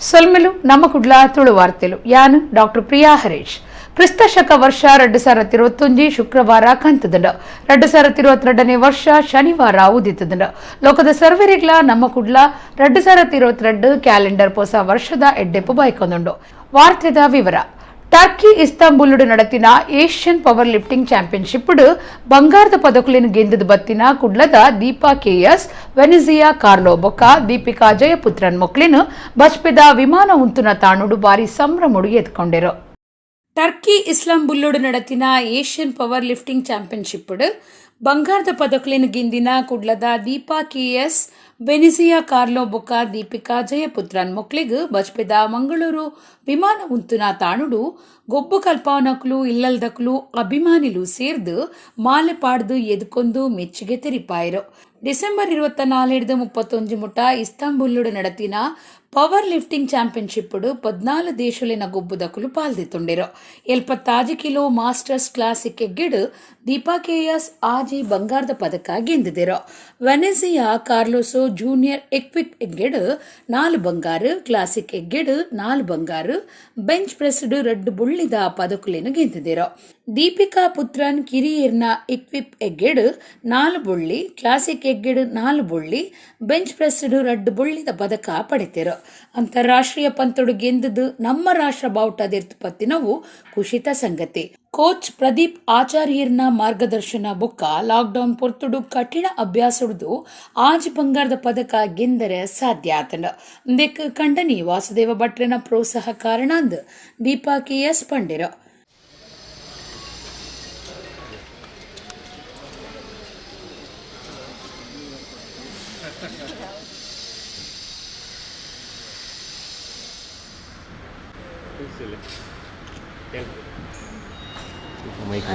ಸೊಲ್ಮೆಲು ನಮ್ಮ ಕುಡ್ಲ ತುಳು ವಾರ್ತೆಲು. ಯಾನ್ ಡಾಕ್ಟರ್ ಪ್ರಿಯಾ ಹರೀಶ್. ಕ್ರಿಸ್ತ ಶಕ ವರ್ಷ 2021 ಶುಕ್ರವಾರ ಕಂತದಂಡ, 2022ನೇ ವರ್ಷ ಶನಿವಾರ ಉದಿತದಂಡ. ಲೋಕದ ಸರ್ವೆರಿಗ್ಲ ನಮ್ಮ ಕುಡ್ಲ 2022 ಕ್ಯಾಲೆಂಡರ್ ಪೊಸ ವರ್ಷದ ಎಡ್ಡೆಪ್ಪು ಬೈಕೊಂದುಂಡು. ವಾರ್ತೆದ ವಿವರ. ಟರ್ಕಿ ಇಸ್ತಾಂಬುಲ್ಡು നടത്തിನ Asian power lifting championship ಬಂಗಾರದ ಪದಕುಲೆನ್ ಗೆಂದದ ಬತ್ತಿನ ಕುಡ್ಲದ ದೀಪಾ ಕೆಎಸ್, ವೆನಿಸಿಯಾ ಕಾರ್ಲೋ ಬೊಕ್ಕ ದೀಪಿಕಾ ಜಯಪುತ್ರನ್ ಮೊಕ್ಲೆನ್ ಬಜ್ಪೆದ ವಿಮಾನ ಉಂತುನ ತಾಣುಡು ಬಾರಿ ಸಂಭ್ರಮೊಡು ಎದ್ಕೊಂಡೆರು. ಟರ್ಕಿ ಇಸ್ಲಾಂಬುಲ್ಲುಡು നടത്തിನ Asian power lifting championship ಬಂಗಾರದ ಪದಕುಲೆನ್ ಗೆಂದಿನ ಕುಡ್ಲದ ದೀಪಾ ಕೆಎಸ್, ವೆನಿಸಿಯಾ ಕಾರ್ಲೋ ಬೊಕ್ಕ ದೀಪಿಕಾ ಜಯಪುತ್ರನ್ ಮೊಕ್ಲೆಗ್ ಬಜ್ಪೆದ ಮಂಗಳೂರು ವಿಮಾನ ಉಂತುನ ತಾಣುಡು ಗೊಬ್ಬು ಕಲ್ಪಾವನಕ್ಲು, ಇಲ್ಲಲ್ದಕ್ಲು, ಅಭಿಮಾನಿಲು ಸೇರ್ದು ಮಾಲೆ ಪಾಡ್ದು ಎದ್ಕೊಂದು ಮೆಚ್ಚುಗೆ ತೆರಿಪಾಯರು. December 24ರ್ದು 31 ಮುಟ ಇಸ್ತಾಂಬುಲ್ಡು നടത്തിನ power lifting championship 14 ದೇಶಲಿನ ಗೊಬ್ಬುದಕುಲು ಪಾಲ್ದೆತ್ತೊಂಡೆರು. 76 kilo masters classic ಎಗ್ಗೆಡ್ Deepa KS 6 ಬಂಗಾರದ ಪದಕ ಗೆಂದಿದೆರು. ವೆನೆಸಿಯಾ ಕಾರ್ಲೋಸೋ ಜೂನಿಯರ್ ಎಕ್ವಿಪ್ ಎಗ್ಗೆಡ್ 4 ಬಂಗಾರು, ಕ್ಲಾಸಿಕ್ ಎಗ್ಗೆಡ್ 4 ಬಂಗಾರು, ಬೆಂಚ್ ಪ್ರೆಸ್ಡ್ 2 ಬೊಳ್ಳಿದ ಪದಕುಲೆನ್ ಗೆಂದಿದೆರು. ದೀಪಿಕಾ ಪುತ್ರನ್ ಕಿರಿಯರ್ನ ಎಕ್ವಿಪ್ ಎಗ್ಗೆಡ್ 4 ಬೊಳ್ಳಿ, ಕ್ಲಾಸಿಕ್ ಎಗ್ಗೆಡ್ 4 ಬೊಳ್ಳಿ, ಬೆಂಚ್ ಪ್ರೆಸ್ಡ್ 2 ಬೊಳ್ಳಿದ ಪದಕ ಪಡೆತೆರು. ಅಂತಾರಾಷ್ಟ್ರೀಯ ಪಂತೊಡು ಗೆಂದದು ನಮ್ಮ ರಾಷ್ಟ್ರ ಬಾವುಟ ಪತ್ತಿನವು ಖುಷಿತ ಸಂಗತಿ. ಕೋಚ್ ಪ್ರದೀಪ್ ಆಚಾರ್ಯರ್ನ ಮಾರ್ಗದರ್ಶನ ಬೊಕ್ಕ ಲಾಕ್ಡೌನ್ ಪೊರ್ತುಡು ಕಠಿಣ ಅಭ್ಯಾಸಡ್ದು 6 ಬಂಗಾರದ ಪದಕ ಗೆಂದರೆ ಸಾಧ್ಯ ಆತಂಡ. ಇಂದೆಕ್ ಕಂಡನಿ ವಾಸುದೇವ ಭಟ್ರನ ಪ್ರೋತ್ಸಾಹ ಕಾರಣಾಂದ್ ದೀಪಾ ಕೆಎಸ್ ಪಂಡೆರು.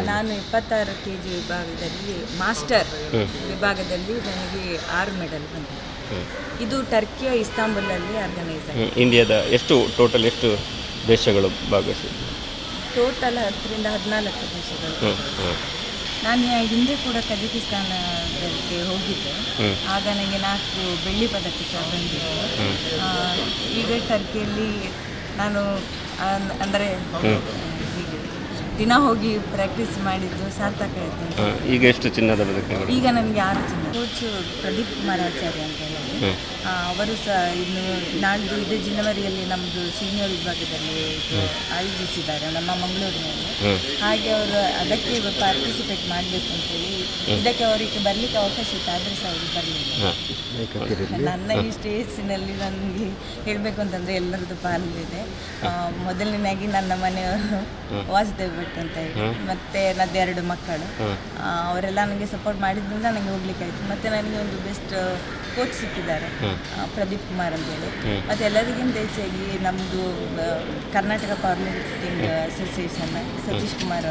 ನಾನು 26 ಕೆಜಿ ವಿಭಾಗದಲ್ಲಿ, ಮಾಸ್ಟರ್ ವಿಭಾಗದಲ್ಲಿ ನನಗೆ 6 ಮೆಡಲ್ ಬಂದಿದೆ. ಇದು ಟರ್ಕಿಯ ಇಸ್ತಾಂಬುಲಲ್ಲಿ ಆರ್ಗನೈಸ್ ಆಗಿದೆ. ಇಂಡಿಯಾದ ಎಷ್ಟು ಟೋಟಲ್, ಎಷ್ಟು ದೇಶಗಳು ಭಾಗವಹಿಸಿದೆ? ಟೋಟಲ್ 10ರಿಂದ 14 ದೇಶಗಳು. ನಾನು ಹಿಂದೆ ಕೂಡ ಕಜಕಿಸ್ತಾನಕ್ಕೆ ಹೋಗಿದ್ದೆ. ಆಗ ನನಗೆ 4 ಬೆಳ್ಳಿ ಪದಕ ಸಹ ಬಂದಿತ್ತು. ಈಗ ಟರ್ಕಿಯಲ್ಲಿ ನಾನು ಅಂದರೆ ಹೀಗೆ ದಿನ ಹೋಗಿ ಪ್ರಾಕ್ಟೀಸ್ ಮಾಡಿದ್ದು ಸಾರ್ಥಕ ಆಯಿತು. ಈಗ ಎಷ್ಟು ಚಿನ್ನದ ಪದಕಗಳು? ಈಗ ನನಗೆ 6 ಚಿನ್ನ. ಕೋಚ್ ಪ್ರದೀಪ್ ಕುಮಾರ್ ಆಚಾರ್ಯ ಅಂತ ಹೇಳಿ, ಅವರು ಸಹ ಇನ್ನು ನಾಡ್ದು ಇದೇ ಜನವರಿಯಲ್ಲಿ ನಮ್ಮದು ಸೀನಿಯರ್ ವಿಭಾಗದಲ್ಲಿ ಇದು ಆಯೋಜಿಸಿದ್ದಾರೆ ನಮ್ಮ ಮಂಗಳೂರಿನಲ್ಲಿ. ಹಾಗೆ ಅವರು ಅದಕ್ಕೆ ಪಾರ್ಟಿಸಿಪೇಟ್ ಮಾಡಬೇಕು ಅಂತೇಳಿ ಇದಕ್ಕೆ ಅವರಿಗೆ ಬರಲಿಕ್ಕೆ ಅವಕಾಶ ಇತ್ತು, ಆದರೆ ಸಹ ಅವರು ಬರಲಿಲ್ಲ. ನನ್ನ ಈ ಸ್ಟೇಜಿನಲ್ಲಿ ನನಗೆ ಹೇಳಬೇಕು ಅಂತಂದರೆ ಎಲ್ಲರದ್ದು ಪಾಲಿದೆ. ಮೊದಲನೇದಾಗಿ ನನ್ನ ಮನೆಯವರು ವಾಸುದೇವ್ ಭಟ್ ಅಂತ ಹೇಳಿ, ಮತ್ತು ನನ್ನದು 2 ಮಕ್ಕಳು, ಅವರೆಲ್ಲ ನನಗೆ ಸಪೋರ್ಟ್ ಮಾಡಿದ್ರಿಂದ ನನಗೆ ಹೋಗ್ಲಿಕ್ಕೆ ಆಯಿತು. ಮತ್ತು ನನಗೆ ಒಂದು ಬೆಸ್ಟ್ ಕೋಚ್ ಸಿಕ್ಕಿದ್ದಾರೆ, ಪ್ರದೀಪ್ ಕುಮಾರ್ ಅಂತೇಳಿ. ಮತ್ತು ಎಲ್ಲರಿಗಿಂತ ಹೆಚ್ಚಾಗಿ ನಮ್ಮದು Karnataka power lifting association Satish Kumar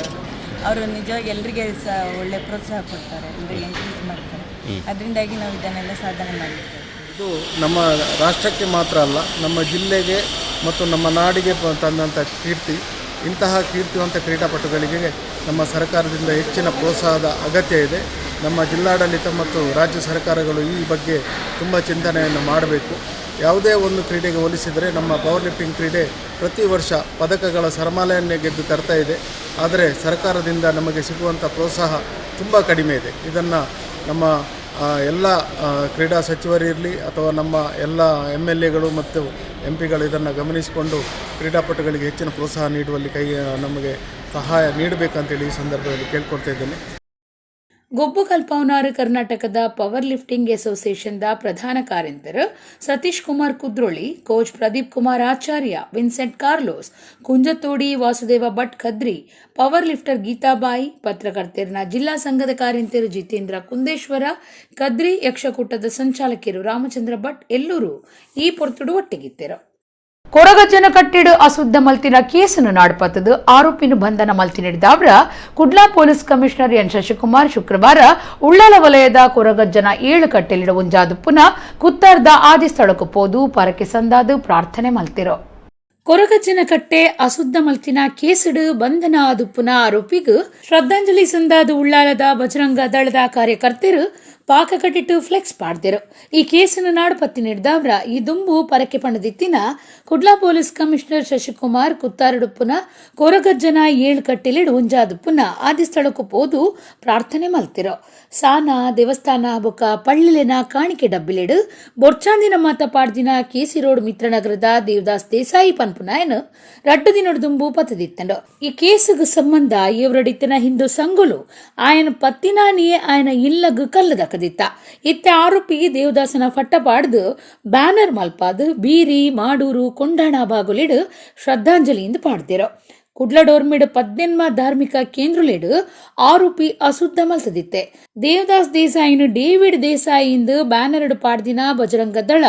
ಅವರು ನಿಜವಾಗಿ ಎಲ್ಲರಿಗೆ ಸಹ ಒಳ್ಳೆ ಪ್ರೋತ್ಸಾಹ ಕೊಡ್ತಾರೆ, ಎಲ್ಲರಿಗೆ ಎನ್ಕರೇಜ್ ಮಾಡ್ತಾರೆ. ಅದರಿಂದಾಗಿ ನಾವು ಇದನ್ನೆಲ್ಲ ಸಾಧನೆ ಮಾಡಲಿಕ್ಕೆ. ಇದು ನಮ್ಮ ರಾಷ್ಟ್ರಕ್ಕೆ ಮಾತ್ರ ಅಲ್ಲ, ನಮ್ಮ ಜಿಲ್ಲೆಗೆ ಮತ್ತು ನಮ್ಮ ನಾಡಿಗೆ ತಂದಂಥ ಕೀರ್ತಿ. ಇಂತಹ ಕೀರ್ತಿವಂತ ಕ್ರೀಡಾಪಟುಗಳಿಗೆ ನಮ್ಮ ಸರ್ಕಾರದಿಂದ ಹೆಚ್ಚಿನ ಪ್ರೋತ್ಸಾಹದ ಅಗತ್ಯ ಇದೆ. ನಮ್ಮ ಜಿಲ್ಲಾಡಳಿತ ಮತ್ತು ರಾಜ್ಯ ಸರ್ಕಾರಗಳು ಈ ಬಗ್ಗೆ ತುಂಬ ಚಿಂತನೆಯನ್ನು ಮಾಡಬೇಕು. ಯಾವುದೇ ಒಂದು ಕ್ರೀಡೆಗೆ ಹೋಲಿಸಿದರೆ ನಮ್ಮ ಪವರ್ ಲಿಫ್ಟಿಂಗ್ ಕ್ರೀಡೆ ಪ್ರತಿ ವರ್ಷ ಪದಕಗಳ ಸರಮಾಲೆಯನ್ನೇ ಗೆದ್ದು ತರ್ತಾ ಇದೆ. ಆದರೆ ಸರ್ಕಾರದಿಂದ ನಮಗೆ ಸಿಗುವಂಥ ಪ್ರೋತ್ಸಾಹ ತುಂಬ ಕಡಿಮೆ ಇದೆ. ಇದನ್ನು ನಮ್ಮ ಎಲ್ಲ ಕ್ರೀಡಾ ಸಚಿವರಿರಲಿ ಅಥವಾ ನಮ್ಮ ಎಲ್ಲ ಎಮ್ ಎಲ್ ಎಗಳು ಮತ್ತು ಎಂ ಪಿಗಳು ಇದನ್ನು ಗಮನಿಸಿಕೊಂಡು ಕ್ರೀಡಾಪಟುಗಳಿಗೆ ಹೆಚ್ಚಿನ ಪ್ರೋತ್ಸಾಹ ನೀಡುವಲ್ಲಿ ನಮಗೆ ಸಹಾಯ ನೀಡಬೇಕಂತೇಳಿ ಈ ಸಂದರ್ಭದಲ್ಲಿ ಕೇಳ್ಕೊಳ್ತಾ ಇದ್ದೇನೆ. ಗೊಬ್ಬು ಕಲ್ಪಾವನಾರು ಕರ್ನಾಟಕದ ಪವರ್ ಲಿಫ್ಟಿಂಗ್ ಅಸೋಸಿಯೇಷನ್ದ ಪ್ರಧಾನ ಕಾರ್ಯಂತರು Satish Kumar Kudroli, coach Pradeep Kumar Acharya, Vincent Carlos, Kunjathodi Vasudeva Bhat Kadri, power lifter Geethabai, ಪತ್ರಕರ್ತರನ ಜಿಲ್ಲಾ ಸಂಘದ ಕಾರ್ಯಂತರು ಜಿತೇಂದ್ರ ಕುಂದೇಶ್ವರ, ಕದ್ರಿ ಯಕ್ಷಕೂಟದ ಸಂಚಾಲಕರು ರಾಮಚಂದ್ರ ಭಟ್ ಎಲ್ಲರೂ ಈ ಪೊರ್ತುಡು ಒಟ್ಟಿಗಿತ್ತರು. ಕೊರಗಜ್ಜನ ಕಟ್ಟಿಡು ಅಶುದ್ಧ ಮಲ್ತಿನ ಕೇಸನ್ನು ನಾಡ್ಪತ್ತದು ಆರೋಪಿನ ಬಂಧನ ಮಲ್ತಿ ನೀಡಿದವರ Kudla police commissioner N Shashikumar ಶುಕ್ರವಾರ ಉಳ್ಳಾಲ ವಲಯದ ಕೊರಗಜ್ಜನ 7 ಕಟ್ಟೆಲಿಡ ಒಂಜಾದು ಪುನಃ ಕುತ್ತಾರ್ದ ಆದಿ ಸ್ಥಳಕ್ಕೂ ಪೋದು ಪರಕೆ ಸಂದಾದು ಪ್ರಾರ್ಥನೆ ಮಲ್ತಿರೋ. ಕೊರಗಜ್ಜನ ಕಟ್ಟೆ ಅಶುದ್ಧ ಮಲ್ತಿನ ಕೇಸುಡು ಬಂಧನ ಆದು ಪುನಃ ಆರೋಪಿಗು ಶ್ರದ್ಧಾಂಜಲಿ ಸಂದಾದು ಉಳ್ಳಾಲದ ಬಜರಂಗ ದಳದ ಕಾರ್ಯಕರ್ತರು ಪಾಕ ಕಟ್ಟಿಟ್ಟು ಫ್ಲೆಕ್ಸ್ ಪಾಡ್ದೆರು. ಈ ಕೇಸಿನ ನಾಡುಪತ್ತಿ ನೀಡಿದವರ ಈ ದುಂಬು ಪರಕೆ ಪಣದಿತ್ತಿನ ಕುಡ್ಲಾ ಪೊಲೀಸ್ ಕಮಿಷನರ್ ಶಶಿಕುಮಾರ್ ಕುತ್ತಾರಡುಪ್ಪುನ ಕೊರಗಜ್ಜನ ಏಳು ಕಟ್ಟಿಲಿಡು ಒಂಜಾದುಪ್ಪುನ ಆದಿ ಸ್ಥಳಕ್ಕೂ ಪೋದು ಪ್ರಾರ್ಥನೆ ಮಲ್ತಿರೋ. ಸಾನ ದೇವಸ್ಥಾನ ಬೊಕ ಪಳ್ಳಿಲೆನ ಕಾಣಿಕೆ ಡಬ್ಬಿಲೆಡು ಬೊರ್ಚಾಂದಿನ ಮಾತ ಪಾಡ್ದಿನ ಕೆಸಿ ರೋಡ್ ಮಿತ್ರನಗರದ ದೇವದಾಸ್ ದೇಸಾಯಿ ಪನ್ಪುನಾಯನ್ ರಡ್ಡು ದಿನಡು ದುಂಬು ಪತದಿತ್ತಂಡು. ಈ ಕೇಸುಗು ಸಂಬಂಧ ಇವರಡಿತ್ತಿನ ಹಿಂದೂ ಸಂಘಲು ಆಯನ ಪತ್ತಿನಾನಿಯೇ ಆಯನ ಇಲ್ಲಗು ಕಲ್ಲು ದಕ್ಕದಿತ್ತ. ಇತ್ತೆ ಆರೋಪಿ ದೇವದಾಸನ ಫಟ್ಟ ಪಾಡ್ದು ಬ್ಯಾನರ್ ಮಲ್ಪಾದು ಬೀರಿ ಮಾಡೂರು ಕೊಂಡಾಣ ಬಾಗುಲಿಡು ಶ್ರದ್ಧಾಂಜಲಿಯಿಂದ ಪಾಡ್ದಿರೋ. ಕುಡ್ಲಡೋರ್ಮಿಡ್ ಪದ್ನೆನ್ಮ ಧಾರ್ಮಿಕ ಕೇಂದ್ರಲೇಡು ಆರೋಪಿ ಅಶುದ್ಧ ಮಲ್ತದಿತ್ತೆ. ದೇವದಾಸ್ ದೇಸಾಯಿನ ಡೇವಿಡ್ ದೇಸಾಯಿ ಎಂದು ಬ್ಯಾನರ್ಡ್ ಪಾಡ್ದಿನ ಬಜರಂಗ ದಳ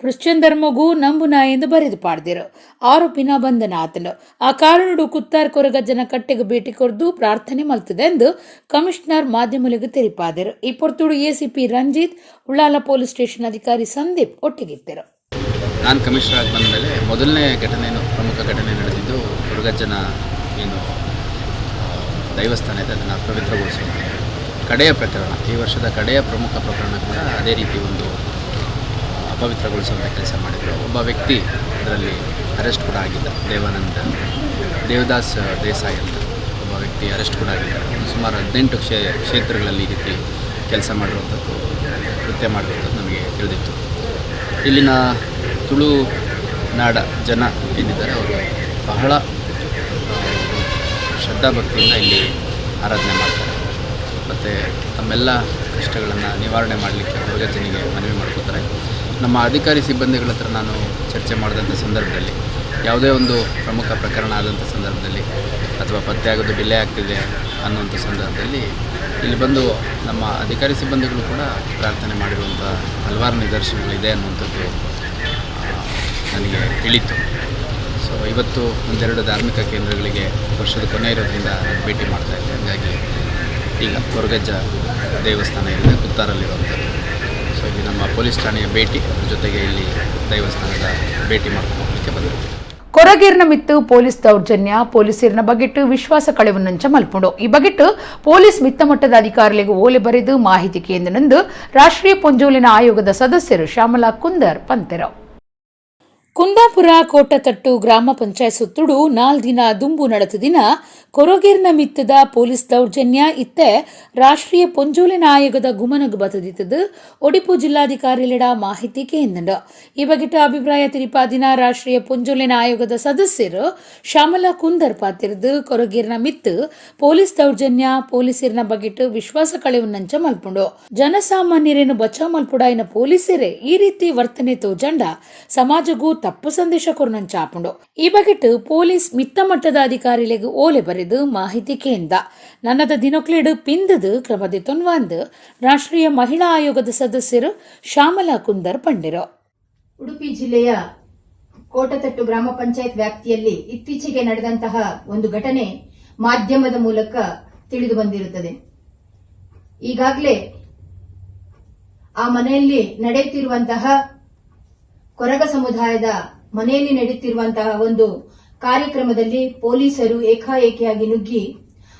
ಕ್ರಿಶ್ಚಿಯನ್ ಧರ್ಮಗೂ ನಂಬುನ ಎಂದು ಬರೆದು ಪಾಡ್ದಿರು. ಆರೋಪಿನ ಬಂಧನ ಆತನು. ಆ ಕಾರಣಡು ಕುತ್ತಾರ್ ಕೊರಗಜ್ಜನ ಕಟ್ಟೆಗೆ ಭೇಟಿ ಕೊರ್ದು ಪ್ರಾರ್ಥನೆ ಮಲ್ತದೆ ಎಂದು ಕಮಿಷನರ್ ಮಾಧ್ಯಮಗಳಿಗೆ ತೆರಿಪಾದರು. ಈ ಪೊರ್ತುಡು ACP Ranjith, Ullal police station ಅಧಿಕಾರಿ ಸಂದೀಪ್ ಒಟ್ಟಿಗಿದ್ದರು. ನಾನು ಕಮಿಷನರ್ ಆಗಿ ಬಂದಮೇಲೆ ಮೊದಲನೇ ಘಟನೆಯನ್ನು, ಪ್ರಮುಖ ಘಟನೆ ನಡೆದಿದ್ದು ಕೊರಗಜ್ಜನ ಏನು ದೈವಸ್ಥಾನ ಇದೆ, ಅದನ್ನು ಪವಿತ್ರಗೊಳಿಸುವಂಥದ್ದು. ಕಡೆಯ ಪ್ರಕರಣ, ಈ ವರ್ಷದ ಕಡೆಯ ಪ್ರಮುಖ ಪ್ರಕರಣ ಕೂಡ ಅದೇ ರೀತಿ ಒಂದು ಅಪವಿತ್ರಗೊಳಿಸುವಂಥ ಕೆಲಸ ಮಾಡಿದರು. ಒಬ್ಬ ವ್ಯಕ್ತಿ ಅದರಲ್ಲಿ ಅರೆಸ್ಟ್ ಕೂಡ ಆಗಿದ್ದ. ದೇವಾನಂದ ದೇವದಾಸ್ ದೇಸಾಯಿ ಅಂತ ಒಬ್ಬ ವ್ಯಕ್ತಿ ಅರೆಸ್ಟ್ ಕೂಡ ಆಗಿದ್ದ. ಸುಮಾರು 18 ಕ್ಷೇತ್ರಗಳಲ್ಲಿ ಈ ರೀತಿ ಕೆಲಸ ಮಾಡಿರುವಂಥದ್ದು, ಕೃತ್ಯ ಮಾಡಿರುವಂಥದ್ದು ನಮಗೆ ತಿಳಿದಿತ್ತು. ಇಲ್ಲಿನ ತುಳು ನಾಡ ಜನ ಏನಿದ್ದಾರೆ, ಅವರು ಬಹಳ ಶ್ರದ್ಧಾಭಕ್ತಿಯಿಂದ ಇಲ್ಲಿ ಆರಾಧನೆ ಮಾಡ್ತಾರೆ ಮತ್ತು ತಮ್ಮೆಲ್ಲ ಕಷ್ಟಗಳನ್ನು ನಿವಾರಣೆ ಮಾಡಲಿಕ್ಕೆ ಕೊರಗಜ್ಜನಿಗೆ ಮನವಿ ಮಾಡ್ಕೋತಾರೆ. ನಮ್ಮ ಅಧಿಕಾರಿ ಸಿಬ್ಬಂದಿಗಳ ಹತ್ರ ನಾನು ಚರ್ಚೆ ಮಾಡಿದಂಥ ಸಂದರ್ಭದಲ್ಲಿ, ಯಾವುದೇ ಒಂದು ಪ್ರಮುಖ ಪ್ರಕರಣ ಆದಂಥ ಸಂದರ್ಭದಲ್ಲಿ ಅಥವಾ ಪತ್ತೆ ಆಗೋದು ಡಿಲೇ ಆಗ್ತಿದೆ ಅನ್ನುವಂಥ ಸಂದರ್ಭದಲ್ಲಿ ಇಲ್ಲಿ ಬಂದು ನಮ್ಮ ಅಧಿಕಾರಿ ಸಿಬ್ಬಂದಿಗಳು ಕೂಡ ಪ್ರಾರ್ಥನೆ ಮಾಡಿರುವಂಥ ಹಲವಾರು ನಿದರ್ಶನಗಳಿದೆ ಅನ್ನುವಂಥದ್ದು ನನಗೆ ತಿಳಿತು. ಸೊ ಇವತ್ತು ಒಂದೆರಡು ಧಾರ್ಮಿಕ ಕೇಂದ್ರಗಳಿಗೆ ವರ್ಷದ ಕೊನೆ ಇರೋದ್ರಿಂದ ನಾನು ಭೇಟಿ ಮಾಡ್ತಾ ಇದ್ದೆ. ಹಾಗಾಗಿ ಈಗ ಕೊರಗಜ್ಜ ದೇವಸ್ಥಾನ ಇದೆ ಕುತ್ತಾರಲ್ಲಿರುವಂಥದ್ದು. ಸೊ ಇಲ್ಲಿ ನಮ್ಮ ಪೊಲೀಸ್ ಠಾಣೆಯ ಭೇಟಿ, ಅದ್ರ ಜೊತೆಗೆ ಇಲ್ಲಿ ದೇವಸ್ಥಾನದ ಭೇಟಿ ಮಾಡ್ಕೊಂಡು ಹೋಗಲಿಕ್ಕೆ ಬಂದಿದ್ದೆ. ಕೊರಗೇರ್ನ ಮಿತ್ತು ಪೊಲೀಸ್ ದೌರ್ಜನ್ಯ ಪೊಲೀಸರಿನ ಬಗೆಟ್ಟು ವಿಶ್ವಾಸ ಕಳೆವನ್ನಂಚ ಮಲ್ಪುಂಡು. ಈ ಬಗೆಟ್ಟು ಪೊಲೀಸ್ ಮಿತ್ತ ಮಟ್ಟದ ಅಧಿಕಾರಿಗಳಿಗೆ ಓಲೆ ಬರೆದು ಮಾಹಿತಿ ಕೇಂದ್ರನಂದು ರಾಷ್ಟ್ರೀಯ ಪೊಂಜೋಲಿನ ಆಯೋಗದ ಸದಸ್ಯರು ಶ್ಯಾಮಲಾ ಕುಂದರ್ ಪಂತೆರು. ಕುಂದಾಪುರ ಕೋಟತಟ್ಟು ಗ್ರಾಮ ಪಂಚಾಯತ್ ಸುತ್ತುಡು ನಾಲ್ ದಿನ ದುಂಬು ನಡೆದ ದಿನ ಕೊರಗೇರ್ನ ಮಿತ್ತದ ಪೊಲೀಸ್ ದೌರ್ಜನ್ಯ ಇತ್ತೆ ರಾಷ್ಟ್ರೀಯ ಪೊಂಜೋಲಿನ ಆಯೋಗದ ಗುಮನಗು ಬತದಿತ್ತದು ಒಡಿಪು ಜಿಲ್ಲಾಧಿಕಾರಿಲಿಡ ಮಾಹಿತಿ ಕೇಂದ್ರ. ಈ ಬಗೆಟ ಅಭಿಪ್ರಾಯ ತಿರಿಪಾದಿನ ರಾಷ್ಟ್ರೀಯ ಪೊಂಜೋಲಿನ ಆಯೋಗದ ಸದಸ್ಯರು ಶ್ಯಾಮಲಾ ಕುಂದರ್ ಪಾತಿರ್ದು, ಕೊರಗೇರ್ನ ಮಿತ್ತು ಪೊಲೀಸ್ ದೌರ್ಜನ್ಯ ಪೊಲೀಸರಿನ ಬಗೆಟ್ ವಿಶ್ವಾಸ ಕಳೆವನ್ನಂಚ ಮಲ್ಪುಂಡು. ಜನಸಾಮಾನ್ಯರೇನು ಬಚಾವ್ ಮಲ್ಪುಡಾಯಿನ ಪೊಲೀಸರೇ ಈ ರೀತಿ ವರ್ತನೆ ತೋಜಂಡ ಸಮಾಜಗೂ ತಪ್ಪು ಸಂದೇಶ ಕೊರ್ನಂಚ ಆಪುಂಡು. ಈ ಬಗೆಟ್ ಪೊಲೀಸ್ ಮಿತ್ತ ಮಟ್ಟದ ಅಧಿಕಾರಿಗಳಿಗೆ ಓಲೆ ಬರೆದು ಮಾಹಿತಿ ಕೇಂದ ನನ್ನದ ದಿನಕ್ಲೇಡು ಪಿಂದದು ಕ್ರಮದಿ ತೊನ್ವಾಂದು ರಾಷ್ಟ್ರೀಯ ಮಹಿಳಾ ಆಯೋಗದ ಸದಸ್ಯರು ಶ್ಯಾಮಲಾ ಕುಂದರ್ ಪಂಡಿರು. ಉಡುಪಿ ಜಿಲ್ಲೆಯ ಕೋಟತಟ್ಟು ಗ್ರಾಮ ಪಂಚಾಯತ್ ವ್ಯಾಪ್ತಿಯಲ್ಲಿ ಇತ್ತೀಚೆಗೆ ನಡೆದಂತಹ ಒಂದು ಘಟನೆ ಮಾಧ್ಯಮದ ಮೂಲಕ ತಿಳಿದು ಬಂದಿರುತ್ತದೆ. ಈಗಾಗಲೇ ಆ ಮನೆಯಲ್ಲಿ ನಡೆಯುತ್ತಿರುವಂತಹ, ಕೊರಗ ಸಮುದಾಯದ ಮನೆಯಲ್ಲಿ ನಡೆಯುತ್ತಿರುವಂತಹ ಒಂದು ಕಾರ್ಯಕ್ರಮದಲ್ಲಿ ಪೊಲೀಸರು ಏಕಾಏಕಿಯಾಗಿ ನುಗ್ಗಿ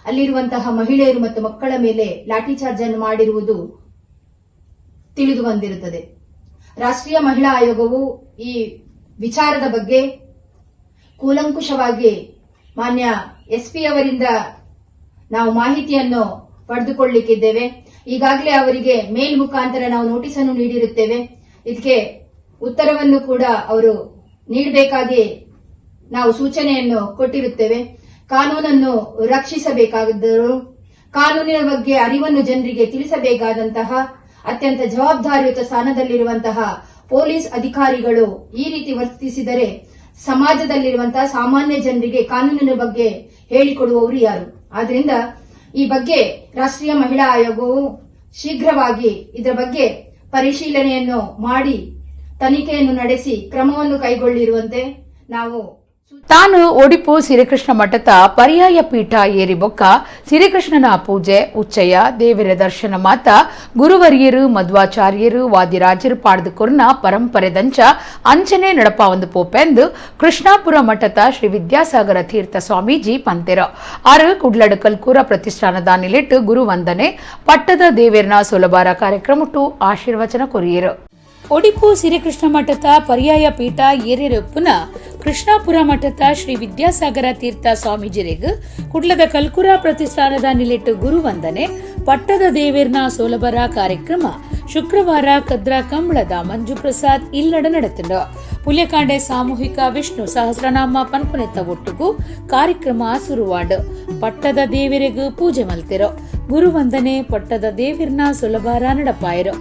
ಅಲ್ಲಿರುವಂತಹ ಮಹಿಳೆಯರು ಮತ್ತು ಮಕ್ಕಳ ಮೇಲೆ ಲಾಠಿ ಚಾರ್ಜ್ ಅನ್ನು ಮಾಡಿರುವುದು ತಿಳಿದು ಬಂದಿರುತ್ತದೆ. ರಾಷ್ಟ್ರೀಯ ಮಹಿಳಾ ಆಯೋಗವು ಈ ವಿಚಾರದ ಬಗ್ಗೆ ಕೂಲಂಕುಷವಾಗಿ ಮಾನ್ಯ ಎಸ್ಪಿ ಅವರಿಂದ ನಾವು ಮಾಹಿತಿಯನ್ನು ಪಡೆದುಕೊಳ್ಳಲಿಕ್ಕಿದ್ದೇವೆ. ಈಗಾಗಲೇ ಅವರಿಗೆ ಮೇಲ್ ಮುಖಾಂತರ ನಾವು ನೋಟಿಸ್ ಅನ್ನು ನೀಡಿರುತ್ತೇವೆ. ಇದಕ್ಕೆ ಉತ್ತರವನ್ನು ಕೂಡ ಅವರು ನೀಡಬೇಕಾಗಿ ನಾವು ಸೂಚನೆಯನ್ನು ಕೊಟ್ಟಿರುತ್ತೇವೆ. ಕಾನೂನನ್ನು ರಕ್ಷಿಸಬೇಕಾದರು, ಕಾನೂನಿನ ಬಗ್ಗೆ ಅರಿವನ್ನು ಜನರಿಗೆ ತಿಳಿಸಬೇಕಾದಂತಹ ಅತ್ಯಂತ ಜವಾಬ್ದಾರಿಯುತ ಸ್ಥಾನದಲ್ಲಿರುವಂತಹ ಪೊಲೀಸ್ ಅಧಿಕಾರಿಗಳು ಈ ರೀತಿ ವರ್ತಿಸಿದರೆ ಸಮಾಜದಲ್ಲಿರುವಂತಹ ಸಾಮಾನ್ಯ ಜನರಿಗೆ ಕಾನೂನಿನ ಬಗ್ಗೆ ಹೇಳಿಕೊಡುವವರು ಯಾರು? ಆದ್ರಿಂದ ಈ ಬಗ್ಗೆ ರಾಷ್ಟ್ರೀಯ ಮಹಿಳಾ ಆಯೋಗವು ಶೀಘ್ರವಾಗಿ ಇದರ ಬಗ್ಗೆ ಪರಿಶೀಲನೆಯನ್ನು ಮಾಡಿ, ತನಿಖೆಯನ್ನು ನಡೆಸಿ ಕ್ರಮವನ್ನು ಕೈಗೊಳ್ಳಿರುವಂತೆ ನಾವು ಸೂಚನೆ ತಾನು ಒಡಿಪು ಸಿರಿಕೃಷ್ಣ ಮಠದ ಪರ್ಯಾಯ ಪೀಠ ಏರಿಬೊಕ್ಕ ಸಿರಿಕೃಷ್ಣನ ಪೂಜೆ ಉಚ್ಚಯ ದೇವರ ದರ್ಶನ ಮಾತ ಗುರುವರಿಯರು ಮಧ್ವಾಚಾರ್ಯರು ವಾದಿರಾಜರು ಪಾಡ್ದು ಕೊರ್ನ ಪರಂಪರೆ ದಂಚ ಅಂಚನೆ ನಡಪ ಒಂದು ಪೋಪೆಂದು ಕೃಷ್ಣಾಪುರ ಮಠದ ಶ್ರೀ ವಿದ್ಯಾಸಾಗರ ತೀರ್ಥ ಸ್ವಾಮೀಜಿ ಪಂತೆರ. ಆರು ಕುಡ್ಲಡು ಕಲ್ಕೂರ ಪ್ರತಿಷ್ಠಾನದ ನಿಲೆಟ್ಟು ಗುರುವಂದನೆ ಪಟ್ಟದ ದೇವೇರ್ನ ಸೊಲಬಾರ ಕಾರ್ಯಕ್ರಮಟ್ಟು ಆಶೀರ್ವಚನ ಕೊರಿಯರು. ಒಡಿಪು ಸಿರಿಕೃಷ್ಣ ಮಠದ ಪರ್ಯಾಯ ಪೀಠ ಏರಿರಪ್ಪುನ ಕೃಷ್ಣಾಪುರ ಮಠದ ಶ್ರೀ ವಿದ್ಯಾಸಾಗರ ತೀರ್ಥ ಸ್ವಾಮೀಜಿರೆಗ್ ಕುಡ್ಲದ ಕಲ್ಕುರ ಪ್ರತಿಷ್ಠಾನದ ನಿಲೆಟ್ಟು ಗುರುವಂದನೆ ಪಟ್ಟದ ದೇವೇರ್ನ ಸೋಲಬರ ಕಾರ್ಯಕ್ರಮ ಶುಕ್ರವಾರ ಕದ್ರಾ ಕಂಬಳದ ಮಂಜುಪ್ರಸಾದ್ ಇಲ್ಲಡ ನಡೆತಂಡು. ಪುಲ್ಯಕಾಂಡೆ ಸಾಮೂಹಿಕ ವಿಷ್ಣು ಸಹಸ್ರನಾಮ ಪನ್ಪುನೆತ್ತ ಒಟ್ಟುಗು ಕಾರ್ಯಕ್ರಮ ಸುರುವಾಡು. ಪಟ್ಟದ ದೇವರಿಗೂ ಪೂಜೆ ಮಲ್ತಿರೋ ಗುರುವಂದನೆ ಪಟ್ಟದ ದೇವಿರ್ನ ಸುಲಭಾರ ನಡಪಾಯರು.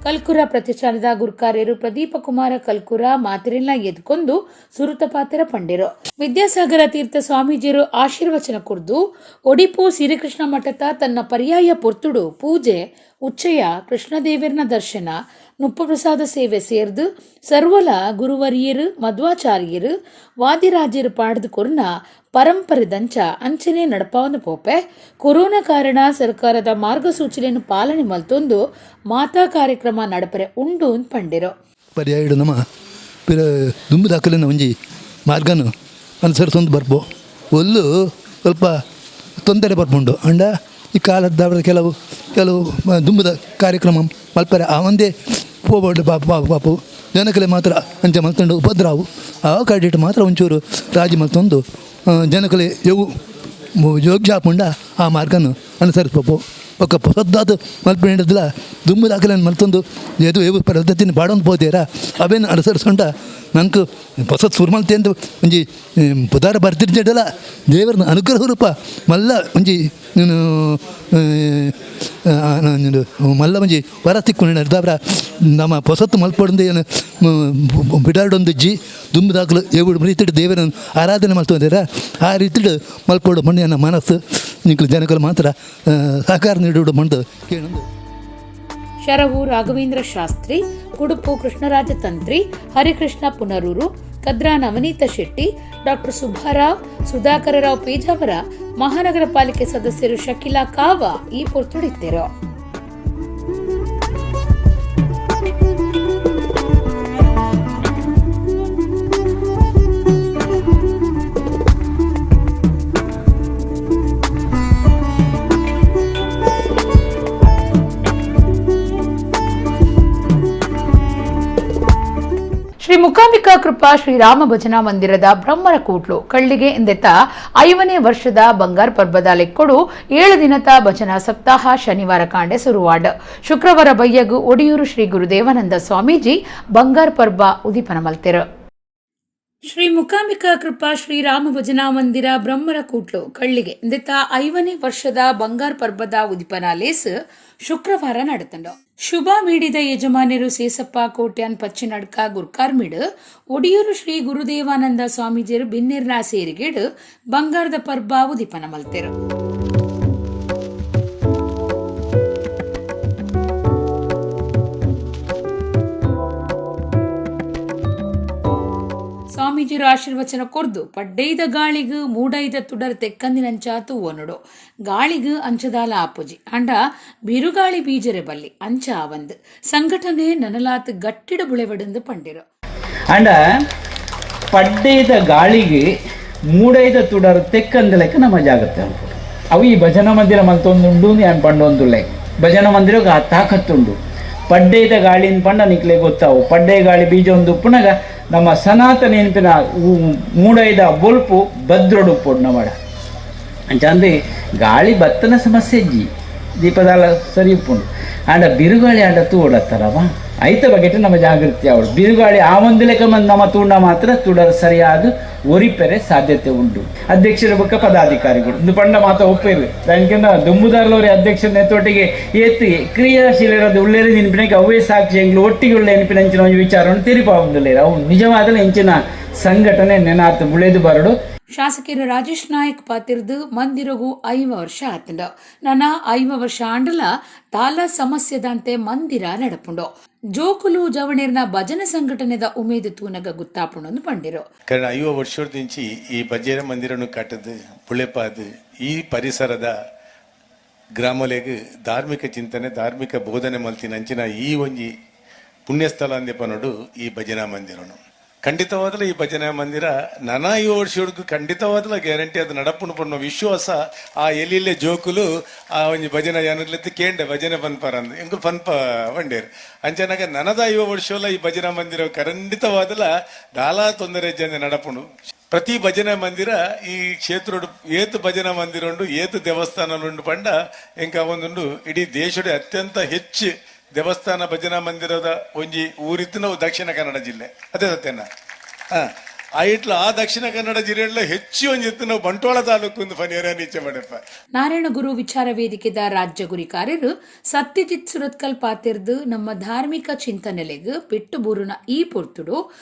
ಕಲ್ಕುರ ಪ್ರತಿಷ್ಠಾನದ ಗುರುಕಾರ್ಯರು ಪ್ರದೀಪ ಕುಮಾರ ಕಲ್ಕುರ ಮಾತಿರೆಲ್ಲ ಎದ್ಕೊಂಡು ಸುರುತ ಪಾತ್ರ ಪಂಡಿರು. ವಿದ್ಯಾಸಾಗರ ತೀರ್ಥ ಸ್ವಾಮೀಜಿಯರು ಆಶೀರ್ವಚನ ಕುರ್ದು ಒಡಿಪು ಸಿರಿಕೃಷ್ಣ ಮಠದ ತನ್ನ ಪರ್ಯಾಯ ಪೊರ್ತುಡು ಪೂಜೆ ಉಚ್ಚಯ ಕೃಷ್ಣದೇವರನ ದರ್ಶನ ನುಪ್ಪಪ್ರಸಾದ ಸೇವೆ ಸೇರ್ದು ಸರ್ವಲ ಗುರುವರಿಯರು ಮಧ್ವಾಚಾರ್ಯರು ವಾದಿರಾಜರು ಪಾಡ್ದು ಕೊರ್ನ ಪರಂಪರೆ ದಂಚ ಅಂಚನೆ ನಡಪಾವನು ಪೋಪೆ. ಕೊರೋನಾ ಕಾರಣ ಸರ್ಕಾರದ ಮಾರ್ಗಸೂಚಿಯನ್ನು ಪಾಲನೆ ಮಲ್ತೊಂದು ಮಾತಾ ಕಾರ್ಯಕ್ರಮ ನಡಪರೆ ಉಂಡು ಪಂಡಿರು. ಪರ್ಯಾಯ ನಮ್ಮ ಪಿರ ದುಂಬು ದಾಖಲಿನ ಒಂಜಿ ಮಾರ್ಗನು ಅನುಸರಿಸೊಂದು ಬರ್ಪೋ ಒಲ್ಲು ಸ್ವಲ್ಪ ತೊಂದರೆ ಬರ್ಪುಂಡು. ಅಂಡ ಈ ಕಾಲದ ಕೆಲವು ಕೆಲವು ದುಂಬುದ ಕಾರ್ಯಕ್ರಮ ಮಲ್ಪರೆ ಆ ಒಂದೇ ಪೋಬೋಡು ಪಾಪು ಜನಕಲೆ ಮಾತ್ರ ಅಂಚ ಮಲ್ತೊಂಡು ಉಪದ್ರಾವು ಆ ಕಡಿಟ್ ಮಾತ್ರ ಒಂಚೂರು ರಾಜಿ ಮಲ್ತೊಂದು ಜನಕಲೆ ಯವು ಯೋಗ್ಯ ಆಪುಂಡ ಆ ಮಾರ್ಗನು ಅನುಸರಿಸ್ಪೋಪು. ಬೊಕ್ಕ ಪೊಸದ್ದಾದ ಮಲ್ಪಿನದಿಲ್ಲ ದುಂಬು ದಾಖಲೆಯನ್ನು ಮಲ್ತೊಂದು ಏದು ಏವು ಪದ್ಧತಿನ ಪಾಡೊಂದು ಪೋತೇರ ಅವೇನು ಅನುಸರಿಸ್ಕೊಂಡ ನಂಗೆ ಹೊಸದು ಸುರು ಮಲ್ತೆ ಒಂಜಿ ಪುದಾರ ಬರ್ತಿರ್ಜಡಲ ದೇವರನ ಅನುಗ್ರಹ ರೂಪ ಮಲ್ಲ ಒಂಜಿ ಮಲ್ಲ ಒಂಜಿ ವರ ತಿಕ್ಕು ನಮ್ಮ ಪೊಸತ್ತು ಮಲ್ಪೊಡಂದು ಏನು ಬಿಡಾಡೊಂದು ಜಿ ದುಂಬು ದಾಖಲು ಏವುಡು ರೀತಿಡು ದೇವರನ್ನು ಆರಾಧನೆ ಮಲ್ತೊಂದಿರ ಆ ರೀತಿಡು ಮಲ್ಪೊಡು ಮಣ್ಣಿನ ಮನಸ್ಸು ನಿಕ್ಲು ಜನಕಲು ಮಾತ್ರ ಸಹಕಾರ ನೀಡುವುದು ಮಂಡು ಕೇಳೊಂದು. ಶರವು ರಾಘವೇಂದ್ರ ಶಾಸ್ತ್ರಿ, ಕುಡುಪು ಕೃಷ್ಣರಾಜ ತಂತ್ರಿ, ಹರಿಕೃಷ್ಣ ಪುನರೂರು, ಕದ್ರಾ ನವನೀತ ಶೆಟ್ಟಿ, ಡಾಕ್ಟರ್ ಸುಬ್ಬಾರಾವ್, ಸುಧಾಕರರಾವ್ ಪೇಜಾವರ, ಮಹಾನಗರ ಪಾಲಿಕೆ ಸದಸ್ಯರು ಶಕೀಲಾ ಕಾವಾ ಈ ಪೊರ್ತುಡಿದ್ದರು. ಶ್ರೀ ಮೂಕಾಂಬಿಕಾ ಕೃಪಾ ಶ್ರೀರಾಮ ಭಜನಾ ಮಂದಿರದ ಬ್ರಹ್ಮರ ಕೂಟ್ಲು ಕಳ್ಳಿಗೆ ಎಂದೆತ್ತ 5ನೇ ವರ್ಷದ ಬಂಗಾರ ಪರ್ಬದ ಲೆಕ್ಕೊಡು 7 ದಿನದ ಭಜನಾ ಸಪ್ತಾಹ ಶನಿವಾರ ಕಾಂಡೆ ಸುರುವಾಡ. ಶುಕ್ರವಾರ ಬಯ್ಯಗು ಒಡಿಯೂರು ಶ್ರೀ ಗುರುದೇವಾನಂದ ಸ್ವಾಮೀಜಿ ಬಂಗಾರ ಪರ್ಬ ಉದೀಪನ ಮಲ್ತೆರು. ಶ್ರೀ ಮೂಕಾಂಬಿಕಾ ಕೃಪಾ ಶ್ರೀರಾಮ ಭಜನಾ ಮಂದಿರ ಬ್ರಹ್ಮರ ಕೂಟ್ಲು ಕಳ್ಳಿಗೆ ಎಂದೆತ್ತ 5ನೇ ವರ್ಷದ ಬಂಗಾರ ಪರ್ಬದ ಉದೀಪನ ಲೇಸ್ ಶುಕ್ರವಾರ ನಡೆತಂಡು. ಶುಭ ಮೀಡಿದ ಯಜಮಾನರು ಸೇಸಪ್ಪ ಕೋಟ್ಯಾನ್ ಪಚ್ಚಿನಡ್ಕ ಗುರ್ಕಾರ್ಮಿಡು ಒಡಿಯೂರು ಶ್ರೀ ಗುರುದೇವಾನಂದ ಸ್ವಾಮೀಜಿಯರು ಬಿನ್ನಿರ್ನ ಸೇರಿಗೇಡು ಬಂಗಾರದ ಪರ್ಬ ಉದೀಪನ ಮಲ್ತೆರು. ಸ್ವಾಮೀಜಿರ ಆಶೀರ್ವಚನ ಕೊರ್ದು ಪಡ್ಡೈದ ಗಾಳಿಗ್ ಮೂಡೈದ ತುಡರ್ ತೆಕ್ಕಂದಿನಂಚ ತೂವೊನುಡು ಗಾಳಿಗ್ ಅಂಚದಾಲ ಆಪುಜಿ ಅಂಡ ಬಿರುಗಾಳಿ ಬೀಜರೆ ಬಲ್ಲಿ ಅಂಚ ಆವಂದ್ ಸಂಘಟನೆ ನನಲಾತ್ ಗಟ್ಟಿಡ ಬುಳೆವಡೆಂದು ಪಂಡಿರು. ಅಂಡ ಪಡ್ಡೈದ ಗಾಳಿಗೆ ಮೂಡೈದ ತುಡರ್ ತೆಕ್ಕಂದಲೆಕ್ಕ ನಮ್ಮ ಜಾಗೃತೆ ಅನ್ಬೋದು. ಅವು ಈ ಭಜನಾ ಮಂದಿರ ಮಲ್ತೊಂದುಂಡು ಯಾನ್ ಪಂಡೊಂದುಲ್ಲೆ ಭಜನಾ ಮಂದಿರಗ್ ಆ ತಾಕತ್ತುಂಡು. ಪಡ್ಡೈದ ಗಾಳಿನ ಪಂಡ ನಿಕ್ಲೆ ಗೊತ್ತಾವು ಪಡ್ಡೆ ಗಾಳಿ ಬೀಜ ಒಂದು ಉಪ್ಪುನಗ ನಮ್ಮ ಸನಾತನ ನೆನಪಿನ ಮೂಡೈದ ಬೊಲ್ಪು ಭದ್ರೊಡುಪ್ಪೊಡು ನಮ್ಮಡ ಅಂಚಂದು ಗಾಳಿ ಬತ್ತನ ಸಮಸ್ಯೆ ಜಿ ದೀಪದಾಲ ಸರಿ ಉಪ್ಪುಂಡು. ಆಂಡ ಬಿರುಗಾಳಿ ಆಂಡ ತೂಡತ್ತಾರವ ಐತ ಬಗೆಟ್ ನಮ್ಮ ಜಾಗೃತಿ ಅವಳು ಬಿರುಗಾಳಿ ಆ ಒಂದು ಲೆಕ್ಕ ನಮ್ಮ ತೂಂಡ ಮಾತ್ರ ತುಡರ್ ಸರಿಯಾದ ಒರಿಪೆರೆ ಸಾಧ್ಯತೆ ಉಂಟು. ಅಧ್ಯಕ್ಷರ ಬೊಕ್ಕ ಪದಾಧಿಕಾರಿಗಳು ಒಂದು ಪಂಡ ಮಾತ ಒಪ್ಪೇರು దానికిಂದ ದುಂಬುದಾರ್ಲವರಿ ಅಧ್ಯಕ್ಷರ ನೇತೊಟ್ಟಿಗೆ ಏತ್ ಕ್ರಿಯಾಶೀಲರಾದ ಉಳ್ಳೇರು ನೆನಪಿನಕ್ಕೆ ಅವೇ ಸಾಕ್ಷಿ ಎಂಗ್ಲು ಒಟ್ಟಿಗೆ ಉಳ್ಳ ನೆನಪಿನ ಅಂಚಿನ ಒಂದು ವಿಚಾರವನ್ನು ತೆರಿಪಾವುದಿಲ್ಲ. ಅವು ನಿಜವಾದ ಇಂಚಿನ ಸಂಘಟನೆ ನೆನಾತ್ ಬುಳೆದು ಬರಡು. ಶಾಸಕರು ರಾಜೇಶ್ ನಾಯಕ್ ಪಾತಿರ್ದು ಮಂದಿರಗು 5 ವರ್ಷ ಆತಂಡ ನನ್ನ 5 ವರ್ಷ ಆಂಡಲ ತಾಲ ಸಮಸ್ಯೆದಂತೆ ಮಂದಿರ ನಡಪುಂಡು. ಜೋಕುಲು ಜವಣೇರ್ನ ಭಜನೆ ಸಂಘಟನೆದ ಉಮೇದು ತೂನಗ ಗುತ್ತಾಪುಂಡು ಪಂಡಿರು. ಕಾರಣ 5 ವರ್ಷದಿಂಚಿ ಈ ಭಜನೆ ಮಂದಿರನು ಕಟ್ಟದು ಬುಳೆಪಾದು ಈ ಪರಿಸರದ ಗ್ರಾಮಲೆಗ್ ಧಾರ್ಮಿಕ ಚಿಂತನೆ ಧಾರ್ಮಿಕ ಬೋಧನೆ ಮಲ್ತಿನ ಅಂಚಿನ ಈ ಒಂಜಿ ಪುಣ್ಯಸ್ಥಳ ಅಂದೆಪನೋಡು ಈ ಭಜನಾ ಮಂದಿರನು. ಖಂಡಿತವಾದಲೂ ಈ ಭಜನಾ ಮಂದಿರ ನಾನಾ 5 ವರ್ಷಕ್ಕೂ ಖಂಡಿತವಾದಲ ಗ್ಯಾರಂಟಿ ಅದು ನಡಪುಣು ಪಣ್ಣು ವಿಶ್ವಾಸ. ಆ ಎಲ್ಲಿಲ್ಲೇ ಜೋಕುಲು ಆ ಒಂಜಿ ಭಜನೆ ಜನರ್ಲೆತ್ತು ಕೇಂಡೆ ಭಜನೆ ಪನ್ಪರ ಅಂದ್ ಎಂಕುಲು ಪನ್ಪ ಬಂಡೇರು ಅಂಚನಾಗ ನನದ 5 ವರ್ಷವಲ್ಲ ಈ ಭಜನಾ ಮಂದಿರ ಖಂಡಿತವಾದಲ ದಾಲಾ ತೊಂದರೆ ಜನ ನಡಪುಣು. ಪ್ರತಿ ಭಜನಾ ಮಂದಿರ ಈ ಕ್ಷೇತ್ರೋಡು ಏತು ಭಜನಾ ಮಂದಿರ ಉಂಡು ಏತು ದೇವಸ್ಥಾನ ಉಂಡು ಪಂಡ ಎಂಕ ಒಂದುಂಡು ಇಡೀ ದೇಶದ ಅತ್ಯಂತ ಹೆಚ್ಚು ದೇವಸ್ಥಾನ ಭಜನಾ ಮಂದಿರದ ಒಂಜಿ ಊರಿತ್ತು ನಾವು ದಕ್ಷಿಣ ಕನ್ನಡ ಜಿಲ್ಲೆ ಅದೇ ಸತ್ಯನ. ಆ ಇಟ್ಲ ಆ ದಕ್ಷಿಣ ಕನ್ನಡ ಜಿಲ್ಲೆಲ್ಲ ಹೆಚ್ಚು ಒಂಜಿತ್ತು ನಾವು ಬಂಟ್ವಾಳ ತಾಲೂಕು ಒಂದು ಫನಿಯರ ನೀಚೆ ಮಾಡಪ್ಪ. ನಾರಾಯಣಗುರು ವಿಚಾರ ವೇದಿಕೆದ ರಾಜ್ಯ ಗುರಿಕಾರ್ಯರು ಸತ್ಯಜಿತ್ ಸುರತ್ಕಲ್ ಪಾತಿರ್ದು ನಮ್ಮ ಧಾರ್ಮಿಕ ಚಿಂತನೆಲೆಗ್ ಪೆಟ್ಟು ಬೂರುನ ಈ ಪೊರ್ತುಡು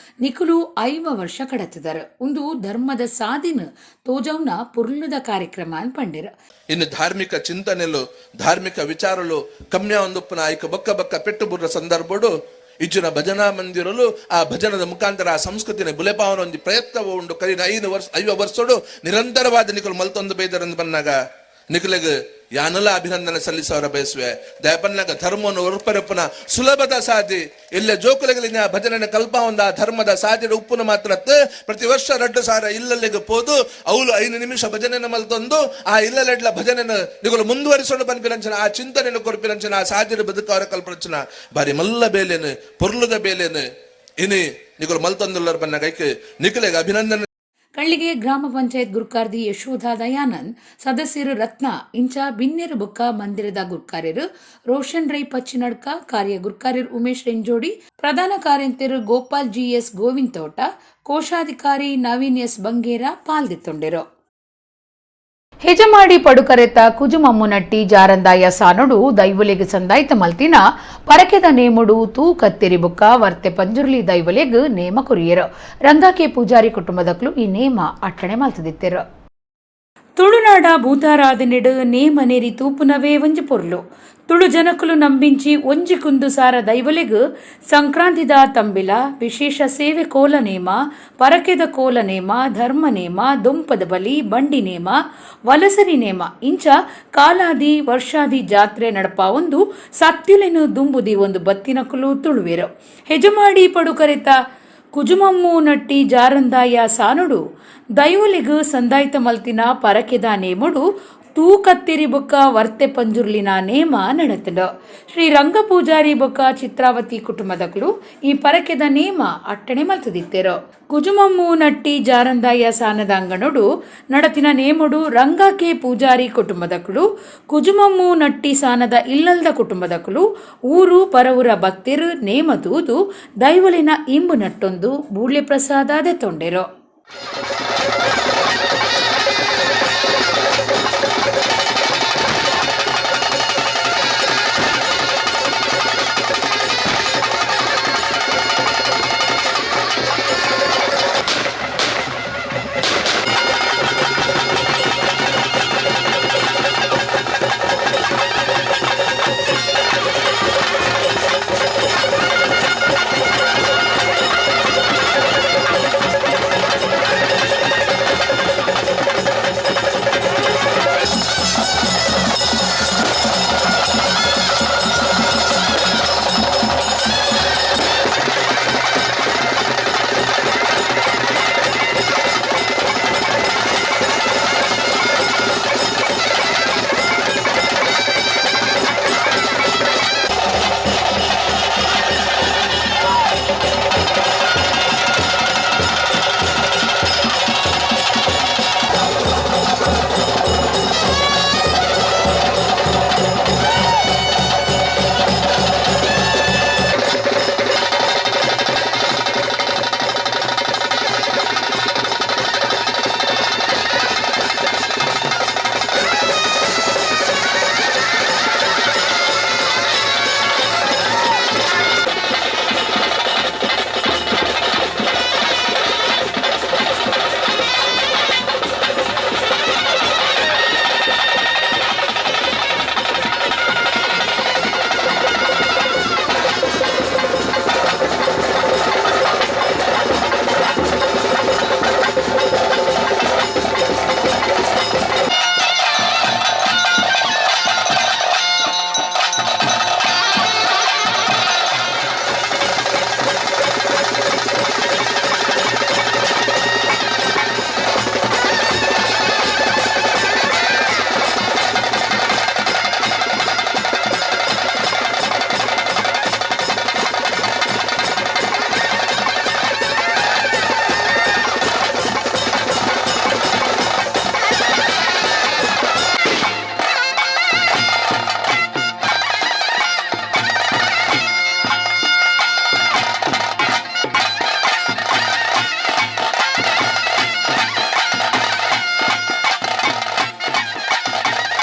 ನಿಕುಲು 5 ವರ್ಷ ಕಡತಿದ್ದಾರೆ ಒಂದು ಧರ್ಮದ ಸಾದಿನ ತೋಜೌನ ಪುರ್ಲುದ ಕಾರ್ಯಕ್ರಮ ಪಂಡಿರು. ಇನ್ನು ಧಾರ್ಮಿಕ ಚಿಂತನೆಲು ಧಾರ್ಮಿಕ ವಿಚಾರಲು ಕಮ್ಯ ಒಂದುಪ್ಪನ ಆಯ್ಕ ಬೊಕ್ಕ ಬೊಕ್ಕ ಪೆಟ್ಟು ಬುರ್ರ ಸಂದರ್ಭಡು ಇಜ್ಜುನ ಭಜನಾ ಮಂದಿರಲು ಆ ಭಜನದ ಮುಖಾಂತರ ಆ ಸಂಸ್ಕೃತಿನ ಬುಲೆಪಾವನ ಒಂದು ಪ್ರಯತ್ನ ಉಂಡು. ಕರಿನ 5 ವರ್ಷಡು ನಿರಂತರವಾದ ನಿಕುಲು ಮಲ್ತೊಂದು ಬೈದರಂದು ಬನ್ನಾಗ ನಿಕುಲೆಗ್ ಯಾನಲ ಅಭಿನಂದನೆ ಸಲ್ಲಿಸವರ ಬಯಸುವೆ. ದಯಪನ್ನಾಗ ಧರ್ಮವನ್ನು ಒರ್ಪರಪ್ಪನ ಸುಲಭದ ಸಾಧಿ ಎಲ್ಲ ಜೋಕುಲೆಗಳಿನ ಭಜನೆ ಕಲ್ಪ ಒಂದ ಆ ಧರ್ಮದ ಸಾಧಿಡ ಉಪ್ಪುನ ಮಾತ್ರ ಪ್ರತಿ ವರ್ಷ 2,000 ಇಲ್ಲಲ್ಲಿಗೆ ಪೋದು ಅವಳು 5 ನಿಮಿಷ ಭಜನೆನ ಮಲ್ತೊಂದು ಆ ಇಲ್ಲಲೆಡ್ಲ ಭಜನೆನ ನಿಗುಲು ಮುಂದುವರಿಸೋಣ ಪನ್ಪಿನಂಚನ ಆ ಚಿಂತನೆಯನ್ನು ಕೊರ್ಪಿನಂಚನ ಆ ಸಾಧಿಡ ಬದುಕವರ ಕಲ್ಪನಂಚನ ಬಾರಿ ಮಲ್ಲ ಬೇಲೇನು ಪೊರ್ಲುದ ಬೇಲೇನು ಇನಿ ನಿಗುಲು ಮಲ್ತೊಂದುಲ್ಲರ ಬನ್ನಾಗ ಐಕ್ ನಿಕುಲೆಗ್ ಅಭಿನಂದನೆ. ಕಳ್ಳಿಗೆ ಗ್ರಾಮ ಪಂಚಾಯತ್ ಗುರುಕಾರ್ದಿ ಯಶೋಧ ದಯಾನಂದ್ ಸದಸ್ಯರು ರತ್ನ ಇಂಚ ಬಿನ್ನೆರು ಬುಕ್ಕ ಮಂದಿರದ ಗುರ್ಕಾರ್ಯರು ರೋಷನ್ ರೈ ಪಚ್ಚಿನಡ್ಕ ಕಾರ್ಯ ಗುರ್ಕಾರ್ಯರು ಉಮೇಶ್ ರೆಂಜೋಡಿ ಪ್ರಧಾನ ಕಾರ್ಯಂತೆರು ಗೋಪಾಲ್ ಜಿಎಸ್ ಗೋವಿಂದ ತೋಟ ಕೋಶಾಧಿಕಾರಿ ನವೀನ್ ಎಸ್ ಬಂಗೇರ ಪಾಲ್ದಿತ್ತೊಂಡೆರು. ಹೆಜಮಾಡಿ ಪಡುಕರೆತ ಕುಜುಮಮ್ಮುನಟ್ಟಿ ಜಾರಂದಾಯ ಸಾನೊಡು ದೈವಲೆಗ್ ಸಂದಾಯ್ತ ಮಲ್ತಿನ ಪರಕೆದ ನೇಮುಡು ತೂ ಕತ್ತೆರಿ ಬುಕ್ಕ ವರ್ತೆ ಪಂಜುರ್ಲಿ ದೈವಲೆಗ್ ನೇಮ ಕೊರಿಯರು. ರಂಗಾಕೆ ಪೂಜಾರಿ ಕುಟುಂಬದಕ್ಲು ಈ ನೇಮ ಅಟ್ಟಣೆ ಮಲ್ತದಿತ್ತೆರು. ತುಳುನಾಡ ಭೂತಾರಾಧನೆಡು ನೇಮ ನೆರಿ ತೂಪುನವೇ ಒಂಜಿ ಪೊರ್ಲು ತುಳು ಜನಕುಲು ನಂಬಿಂಚಿ ಒಂಜಿ ಕುಂದು ಸಾರ ದೈವಲೆಗ್ ಸಂಕ್ರಾಂತಿದ ತಂಬಿಲ ವಿಶೇಷ ಸೇವೆ ಕೋಲ ನೇಮ ಪರಕೆದ ಕೋಲ ನೇಮ ಧರ್ಮ ನೇಮ ದುಂಪದ ಬಲಿ ಬಂಡಿ ನೇಮ ವಲಸರಿ ನೇಮ ಇಂಚ ಕಾಲಾದಿ ವರ್ಷಾದಿ ಜಾತ್ರೆ ನಡಪ ಒಂದು ಸತ್ಯುಲೆನು ದುಂಬುದಿ ಒಂದು ಬತ್ತಿನಕುಲು ತುಳುವೆರು. ಹೆಜಮಾಡಿ ಪಡುಕರೆತ ಕುಜುಮಮ್ಮು ನಟ್ಟಿ ಜಾರಂದಾಯ ಸಾನುಡು ದೈವಲಿಗು ಸಂದಾಯ್ತ ಮಲ್ತಿನ ಪರಕೆದ ನೇಮುಡು ತೂ ಕತ್ತಿರಿ ಬೊಕ್ಕ ವರ್ತೆ ಪಂಜುರ್ಲಿನ ನೇಮ ನಡತಂಡು. ಶ್ರೀ ರಂಗ ಪೂಜಾರಿ ಬೊಕ್ಕ ಚಿತ್ರಾವತಿ ಕುಟುಂಬದಕ್ಲು ಈ ಪರಕೆದ ನೇಮ ಅಟ್ಟಣೆ ಮಲ್ತದಿತ್ತೆರು. ಕುಜುಮಮ್ಮು ನಟ್ಟಿ ಜಾರಂದಾಯ ಸಾನದ ಅಂಗನೊಡು ನಡತಿನ ನೇಮುಡು ರಂಗಾಕೆ ಪೂಜಾರಿ ಕುಟುಂಬದಕ್ಲು ಕುಜುಮಮ್ಮು ನಟ್ಟಿ ಸಾನದ ಇಲ್ಲಲ್ದ ಕುಟುಂಬದಕ್ಲು ಊರು ಪರವೂರ ಭಕ್ತಿರು ನೇಮ ತೂದು ದೈವಲಿನ ಇಂಬು ನಟ್ಟೊಂದು ಬೂಳ್ಯ ಪ್ರಸಾದ ತೊಂಡೆರು.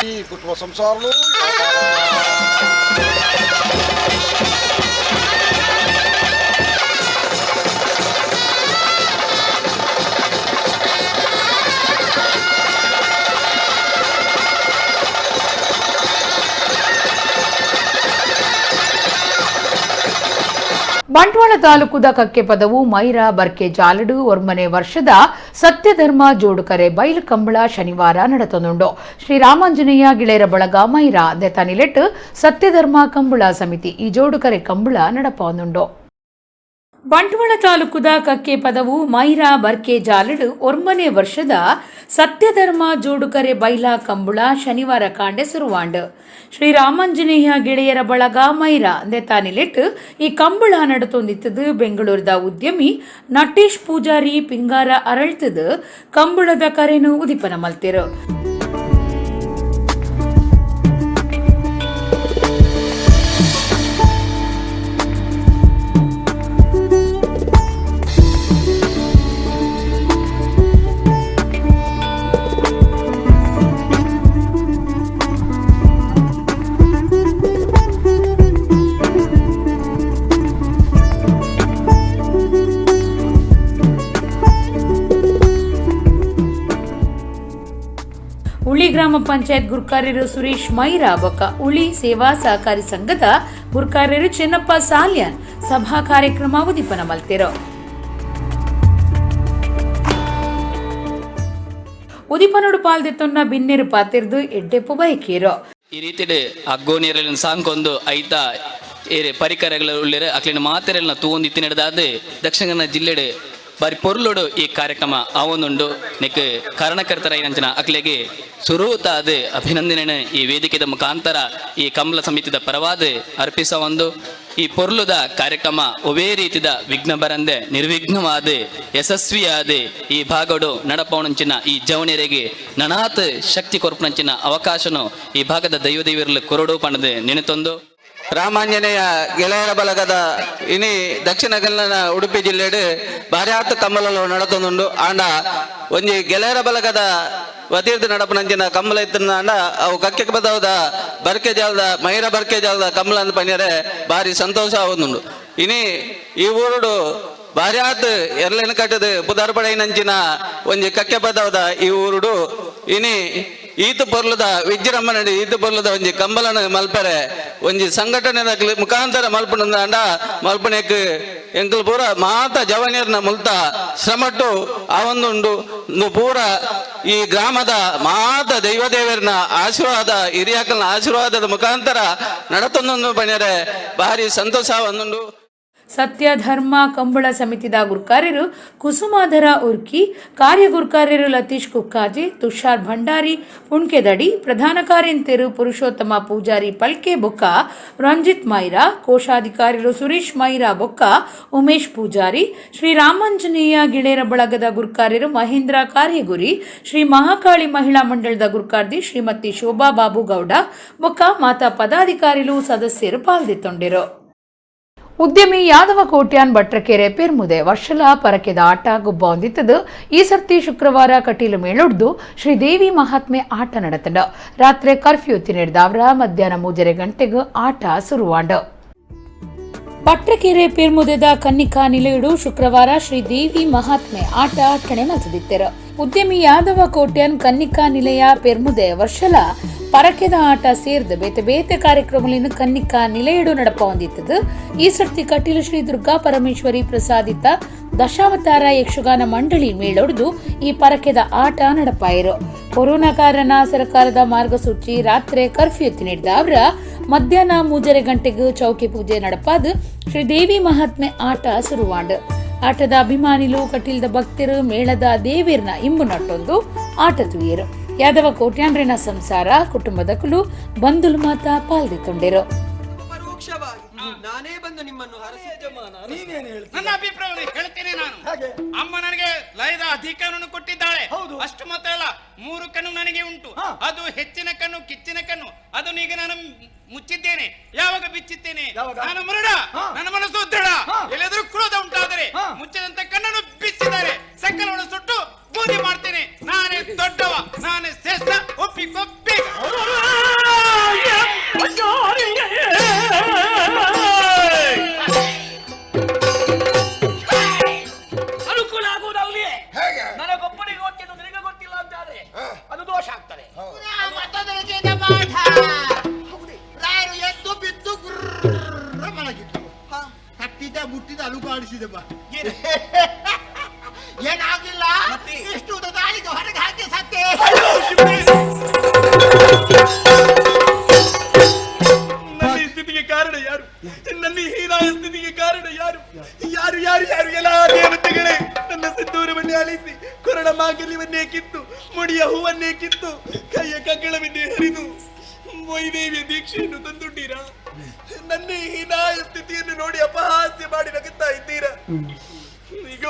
ఈ కుటుంబ సంసారులు ಬಂಟ್ವಾಳ ತಾಲೂಕುದ ಕಕ್ಕೆ ಪದವು ಮೈರಾ ಬರ್ಕೆ ಜಾಲಡು ಒರ್ಮನೆ ವರ್ಷದ ಸತ್ಯಧರ್ಮ ಜೋಡುಕರೆ ಬೈಲು ಕಂಬಳ ಶನಿವಾರ ನಡೆತನುಂಡು. ಶ್ರೀರಾಮಾಂಜನೇಯ ಗಿಳೆರ ಬಳಗ ಮೈರಾ ದೆತನಿಲೆಟ್ ಸತ್ಯಧರ್ಮ ಕಂಬಳ ಸಮಿತಿ ಈ ಜೋಡುಕರೆ ಕಂಬಳ ನಡಪನುಂಡು. ಬಂಟ್ವಾಳ ತಾಲೂಕುದ ಕಕ್ಕೆ ಪದವು ಮೈರಾ ಬರ್ಕೆ ಜಾಲಡು ಒರ್ಮನೆ ವರ್ಷದ ಸತ್ಯಧರ್ಮ ಜೋಡುಕರೆ ಬೈಲ ಕಂಬಳ ಶನಿವಾರ ಕಾಂಡೆ ಸುರುವಾಂಡ್. ಶ್ರೀರಾಮಾಂಜನೇಯ ಗೆಳೆಯರ ಬಳಗ ಮೈರಾ ದೆತಾನಿಲೆಟ್ ಈ ಕಂಬಳ ನಡತೊಂದಿತ್ತದು. ಬೆಂಗಳೂರದ ಉದ್ಯಮಿ ನಟೇಶ್ ಪೂಜಾರಿ ಪಿಂಗಾರ ಅರಳ್ತದು ಕಂಬಳದ ಕರೆನು ಉದಿಪನ ಮಲ್ತಿರು. ಉಳಿ ಗ್ರಾಮ ಪಂಚಾಯತ್ ಗುರ್ಕಾರ್ಯರು ಸುರೇಶ್ ಮೈರಾ ಬೊಕ್ಕ ಉಳಿ ಸೇವಾ ಸಹಕಾರಿ ಸಂಘದ ಗುರ್ಕಾರ್ಯರು ಚೆನ್ನಪ್ಪ ಸಾಲ್ಯಾನ್ ಸಭಾ ಕಾರ್ಯಕ್ರಮ ಉದಿಪನ ಮಲ್ತಿರು. ಉದಿಪನೋಡು ಪಾಲ್ದೆತ್ತೊನ್ನ ಬಿನ್ನೆರು ಪಾತಿರ್ದು ಎಡ್ಡೆಪ್ಪು ಬಯಕೀರು. ಈ ರೀತಿಡೆ ಅಗ್ಗೋನಿಯರಲ್ಲಿ ಸಾಂಕೊಂದು ಐತ ಏರೆ ಪರಿಕರಗಳ ಉಳ್ಳೇರೆ ಅಕ್ಲಿನ ಮಾತೆರೆಲ್ಲ ತೂವೊಂದು ಇತ್ತಿನಡ್ದಾದ ದಕ್ಷಿಣ ಕನ್ನಡ ಜಿಲ್ಲೆಡೆ ಬಾರಿ ಪೊರ್ಲುಡು ಈ ಕಾರ್ಯಕ್ರಮ ಆವೊಂದುಂಡು. ನೆಕ್ ಕಾರಣಕರ್ತರ ಏನಂಚನ ಅಕ್ಲೆಗೆ ಸುರೂತಾದ ಅಭಿನಂದನೆ ಈ ವೇದಿಕೆದ ಮುಖಾಂತರ ಈ ಕಮಲ ಸಮಿತಿದ ಪರವಾದ ಅರ್ಪಿಸ ಒಂದು ಈ ಪೊರ್ಲುದ ಕಾರ್ಯಕ್ರಮ ಒವೇ ರೀತಿದ ವಿಘ್ನ ಬರಂದೆ ನಿರ್ವಿಘ್ನವಾದ ಯಶಸ್ವಿಯಾದ ಈ ಭಾಗಡು ನಡಪವಣಂಚಿನ ಈ ಜವನಿಯರಿಗೆ ನನಾತ್ ಶಕ್ತಿ ಕೊರ್ಪಣಂಚಿನ ಅವಕಾಶನು ಈ ಭಾಗದ ದೈವ ದೇವಿಯರಲ್ಲಿ ಕೊರಡು ಪಣದೆ ನೆನೆತೊಂದು. ರಾಮಾಂಜನೇಯ ಗೆಳೆಯರ ಬಳಗದ ಇನಿ ದಕ್ಷಿಣ ಕನ್ನಡ ಉಡುಪಿ ಜಿಲ್ಲೆಡು ಬಾರ್ಯಾತ ಕಮ್ಮಲಲು ನಡತೊಂದುಂಡು. ಆಂಡ ಒಂಜಿ ಗೆಳೆಯರ ಬಳಗದ ವತೀರ್ದು ನಡಪನಂಚಿನ ಕಮ್ಮಲ ಇತ್ತಂಡ ಅವು ಕಕ್ಕೆ ಬದವದ ಬರ್ಕೆ ಜಾಲದ ಮೈರ ಬರ್ಕೆ ಜಾಲದ ಕಮ್ಮಲ ಅಂದ್ ಪನ್ಯರೆ ಬಾರಿ ಸಂತೋಷ ಆವೊಂದುಂಡು. ಇನಿ ಈ ಊರುಡು ಬಾರ್ಯಾತ್ ಎರ್ಲೆನ ಕಟ್ಟದ ಪುದಾರ್ಪಡೆಯಿನಂಚಿನ ಒಂಜಿ ಕಕ್ಕೆ ಬದವದ ಈ ಊರುಡು ಇನಿ ಈತು ಪೊರ್ಲದ ವಿಜೃಂಭಣೆ ಈತು ಪೊರ್ಲದ ಒಂಜಿ ಕಂಬಲನ ಮಲ್ಪರೆ ಒಂಜಿ ಸಂಘಟನೆ ಮುಖಾಂತರ ಮಲ್ಪನಂದ ಮಲ್ಪನೆಕ್ ಎಂಕಲ್ ಪೂರ ಮಾತ ಜವನಿಯರ್ನ ಮುಲ್ತ ಶ್ರಮಟ್ಟು ಆ ಒಂದುಂಡು. ಪೂರ ಈ ಗ್ರಾಮದ ಮಾತ ದೈವದೇವರನ ಆಶೀರ್ವಾದ ಹಿರಿಯಾಕಲ್ನ ಆಶೀರ್ವಾದದ ಮುಖಾಂತರ ನಡತೊಂದೊಂದು ಬನ್ಯರೆ ಭಾರಿ ಸಂತೋಷ ಒಂದುಂಡು. ಸತ್ಯ ಧರ್ಮ ಕಂಬಳ ಸಮಿತಿದ ಗುರ್ಕಾರ್ಯರು ಕುಸುಮಾಧರ ಉರ್ಕಿ, ಕಾರ್ಯ ಗುರ್ಕಾರ್ಯರು ಲತೀಶ್ ಕುಕ್ಕಾಜೆ, ತುಷಾರ್ ಭಂಡಾರಿ ಪುಣ್ಕೆದಡಿ, ಪ್ರಧಾನ ಕಾರ್ಯಂತೆರು ಪುರುಷೋತ್ತಮ ಪೂಜಾರಿ ಪಲ್ಕೆ ಬೊಕ್ಕ, ರಂಜಿತ್ ಮೈರಾ, ಕೋಶಾಧಿಕಾರಿಗಳು ಸುರೇಶ್ ಮೈರಾ ಬೊಕ್ಕ, ಉಮೇಶ್ ಪೂಜಾರಿ, ಶ್ರೀ ರಾಮಾಂಜನೇಯ ಗಿಳೇರ ಬಳಗದ ಗುರ್ಕಾರ್ಯರು ಮಹೇಂದ್ರ ಕಾರ್ಯಗುರಿ, ಶ್ರೀ ಮಹಾಕಾಳಿ ಮಹಿಳಾ ಮಂಡಳದ ಗುರ್ಕಾರ್ದಿ ಶ್ರೀಮತಿ ಶೋಭಾ ಬಾಬುಗೌಡ ಬೊಕ್ಕ ಮಾತಾ ಪದಾಧಿಕಾರಿಗಳು ಸದಸ್ಯರು ಪಾಲ್ದಿತ್ತೊಂಡಿರು. ಉದ್ಯಮಿ ಯಾದವ ಕೋಟ್ಯಾನ್ ಭಟ್ರಕೆರೆ ಪೆರ್ಮುದೆ ವರ್ಷಲ ಪರಕೆದ ಆಟ ಗುಬ್ಬ ಹೊಂದಿತ್ತದು. ಈ ಸರ್ತಿ ಶುಕ್ರವಾರ ಕಟೀಲು ಮೇಳೊಡ್ದು ಶ್ರೀದೇವಿ ಮಹಾತ್ಮೆ ಆಟ ನಡೆತಂಡ. ರಾತ್ರಿ ಕರ್ಫ್ಯೂ ತಿನ್ನಿಡ್ದಾವ್ರ ಮಧ್ಯಾಹ್ನ 3:30 ಗಂಟೆಗೆ ಆಟ ಶುರುವಾಂಡ. ಭಟ್ರಕೆರೆ ಪೆರ್ಮುದೆದ ಕನ್ನಿಕಾ ನಿಲಯಡು ಶುಕ್ರವಾರ ಶ್ರೀದೇವಿ ಮಹಾತ್ಮೆ ಆಟ ಅಟ್ಟಣೆ ಮಲ್ತದಿತ್ತೆರು. ಉದ್ಯಮಿ ಯಾದವ ಕೋಟ್ಯಾನ್ ಕನ್ನಿಕಾ ನಿಲಯ ಪೆರ್ಮುದೆ ವರ್ಷಲ ಪರಕೆದ ಆಟ ಸೇರ್ದು ಬೇತೆ ಬೇತೆ ಕಾರ್ಯಕ್ರಮಗಳಿಂದ ಕನ್ನಿಕಾ ನಿಲಯಡು ನಡಪ ಹೊಂದಿತ್ತದು. ಈ ಸರ್ತಿ ಕಟೀಲು ಶ್ರೀ ದುರ್ಗಾ ಪರಮೇಶ್ವರಿ ಪ್ರಸಾದಿತ ದಶಾವತಾರ ಯಕ್ಷಗಾನ ಮಂಡಳಿ ಮೇಳೊಡೆದು ಈ ಪರಕೆದ ಆಟ ನಡಪಾಯಿರು. ಕೊರೋನಾ ಕಾರಣ ಸರ್ಕಾರದ ಮಾರ್ಗಸೂಚಿ ರಾತ್ರಿ ಕರ್ಫ್ಯೂ ನೀಡಿದ ಮಧ್ಯಾಹ್ನ 3:30 ಗಂಟೆಗೆ ಚೌಕಿ ಪೂಜೆ ನಡಪಾದ ಶ್ರೀದೇವಿ ಮಹಾತ್ಮೆ ಆಟ ಶುರುವಾಂಡು. ಆಟದ ಅಭಿಮಾನಿಲು ಕಟೀಲ್ದ ಭಕ್ತರು ಮೇಳದ ದೇವಿರ್ನ ಇಂಬು ನಟ್ಟೊಂದು ಆಟ ತುಯಿರು. ಯಾದವ ಕೋಟ್ಯಾಂಡ್ರಿನ ಸಂಸಾರ ಕುಟುಂಬದ ಕುಲು ಬಂಧುಲು ಮಾತ ಪಾಲ್ದಿತ್ತೊಂಡಿರು. ನಾನೇ ಬಂದು ನಿಮ್ಮನ್ನು ನನ್ನ ಅಭಿಪ್ರಾಯವನ್ನು ಹೇಳ್ತೇನೆ ನಾನು. ಅಮ್ಮ ನನಗೆ ಲಯದ ಅಧಿಕಾರವನ್ನು ಕೊಟ್ಟಿದ್ದಾಳೆ. ಅಷ್ಟು ಮಾತ್ರ ಅಲ್ಲ, 3 ಕಣ್ಣು ನನಗೆ ಉಂಟು. ಅದು ಹೆಚ್ಚಿನ ಕಣ್ಣು, ಕಿಚ್ಚಿನ ಕಣ್ಣು. ಅದನ್ನು ಈಗ ನಾನು ಮುಚ್ಚಿದ್ದೇನೆ. ಯಾವಾಗ ಬಿಚ್ಚಿದ್ದೇನೆ? ನಾನು ಮರುಡ, ನನ್ನ ಮನಸ್ಸು ದೃಢ. ಎಲ್ಲಾದ್ರೂ ಕ್ರೋಧ ಉಂಟಾದರೆ ಮುಚ್ಚಿದಂತ ಕಣ್ಣನ್ನು ಬಿಚ್ಚಿದ್ದಾರೆ. ಸಕಲವನ್ನು ಸುಟ್ಟು ಬೂದಿ ಮಾಡ್ತೇನೆ. ನಾನೇ ದೊಡ್ಡವ, ನಾನೇ ಶ್ರೇಷ್ಠ, ಒಪ್ಪಿಕೊ ಬೇಗ. ಆಗ್ಲಿದಮ್ಮ. ಏನಾಗ್ಲಿಲ್ಲ, ಇಷ್ಟು ದಾಳಿಗೆ ಹೊರಗೆ ಹಾಕಿ ಸತ್ತೆ. ನನ್ನ ಈ ಸ್ಥಿತಿಗೆ ಕಾರಣ ಯಾರು? ನನ್ನ ಈ ಹೀನಾಯ ಸ್ಥಿತಿಗೆ ಕಾರಣ ಯಾರು? ಯಾರು ಯಾರು ಯಾರು? ಎಲ್ಲ ದೇವತೆಗಳೇ ನನ್ನ ಸಿಂಧೂರವನ್ನೇ ಅಳಿಸಿ, ಕೊರಳ ಮಾಂಗಲ್ಯವನ್ನೇ ಕಿತ್ತು, ಮುಡಿಯ ಹೂವನ್ನೇ ಕಿತ್ತು, ಕೈಯ ಕಂಕಣವನ್ನೇ ಹರಿದು ವೈದೇವಿಯ ದೀಕ್ಷೆಯನ್ನು ತಂದುಂಡೀರಾ? ನನ್ನ ಈ ಹೀನಾಯ ಸ್ಥಿತಿಯನ್ನು ನೋಡಿ ಅಪಹಾಸ್ಯ ಮಾಡಿ ನಗುತ್ತಾ ಇದ್ದೀರಾ? ಈಗ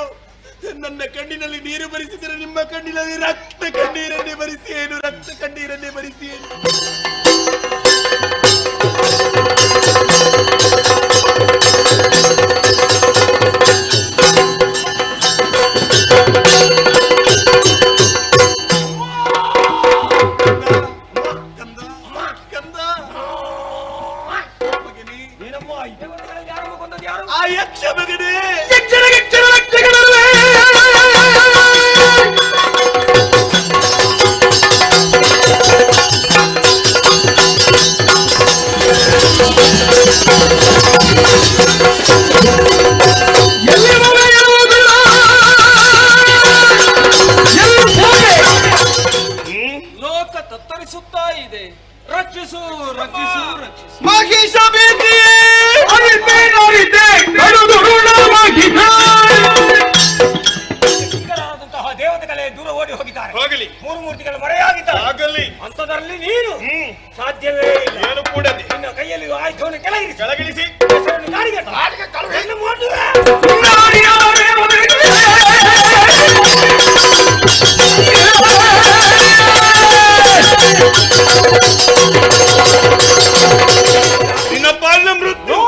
ನನ್ನ ಕಣ್ಣಿನಲ್ಲಿ ನೀರು ಬರಿಸಿದರೆ ನಿಮ್ಮ ಕಣ್ಣಿನಲ್ಲಿ ರಕ್ತ ಕಣ್ಣೀರನ್ನೇ ಬರಿಸಿ ಏನು, ರಕ್ತ ಕಣ್ಣೀರನ್ನೇ ಬರಿಸಿ ಏನು. ಆ ಯಕ್ಷ ಮಗನೇ, ಲೋಕ ತತ್ತರಿಸುತ್ತಾ ಇದೆ. ರಕ್ಷಿಸು ರಕ್ಷಿಸು ರಕ್ಷಿಸು. ಮಹಿಷ ಾದಂತಹ ದೇವತೆಗಳೇ ದೂರ ಓಡಿ ಹೋಗಿದ್ದಾರೆ. ಹೋಗಲಿ. ಮೂರು ಮೂರ್ತಿಗಳು ಮರೆಯಾಗಿದ್ದಾರೆ. ಆಗಲಿ. ಅಂತದರಲ್ಲಿ ನೀನು ಸಾಧ್ಯವೇ ಇಲ್ಲ. ಏನು ಕೂಡದೆ ನಿನ್ನ ಕೈಯಲ್ಲಿ ಆಯುಧವನ್ನು ಕೆಳಗಿರಿಸಿ, ಕೆಳಗಿಳಿಸಿ ಹೆಸರನ್ನು ಕಾಡಿಗೆ ಕಳುಹಿಸಿ ಮಾಡುವೆ. ನಿನ್ನ ಪಾಲಿನ ಮೃತ್ಯು.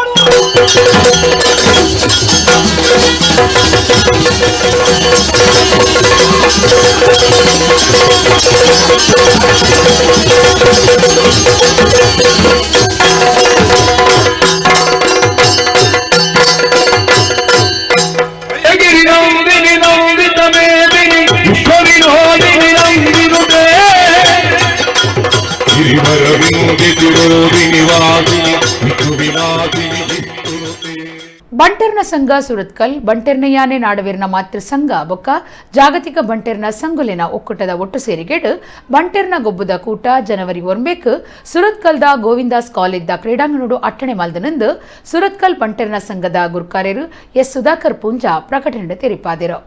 ಬಂಟರ್ನ ಸಂಘ ಸುರತ್ಕಲ್ ಬಂಟೆರ್ನ ಯಾನೆ ನಾಡವೀರ್ನ ಮಾತೃ ಸಂಘ ಬೊಕ್ಕ ಜಾಗತಿಕ ಬಂಟೆರ್ನ ಸಂಗುಲಿನ ಒಕ್ಕೂಟದ ಒಟ್ಟು ಸೇರಿಗೆಡು ಬಂಟೆರ್ನ ಗೊಬ್ಬುದ ಕೂಟ ಜನವರಿ 1 ಸುರತ್ಕಲ್ದ ಗೋವಿಂದಾಸ್ ಕಾಲೇಜ್ದ ಕ್ರೀಡಾಂಗಣೋಡು ಅಟ್ಟಣೆ ಮಲ್ದನಂದು ಸುರತ್ಕಲ್ ಬಂಟೆರ್ನ ಸಂಘದ ಗುರ್ಕಾರ್ಯರು ಎಸ್ ಸುಧಾಕರ್ ಪೂಂಜಾ ಪ್ರಕಟಣೆ ತೆರಿಪಾದಿರು.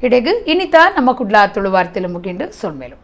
ಇಡೆಗು ಇನ್ನಿತ ನಮ್ಮ ಕುಡ್ಲ ತುಳುವಾರ್ತೆಲು ಮುಗಿಂಡು ಸೊಲ್ಮೇಲು.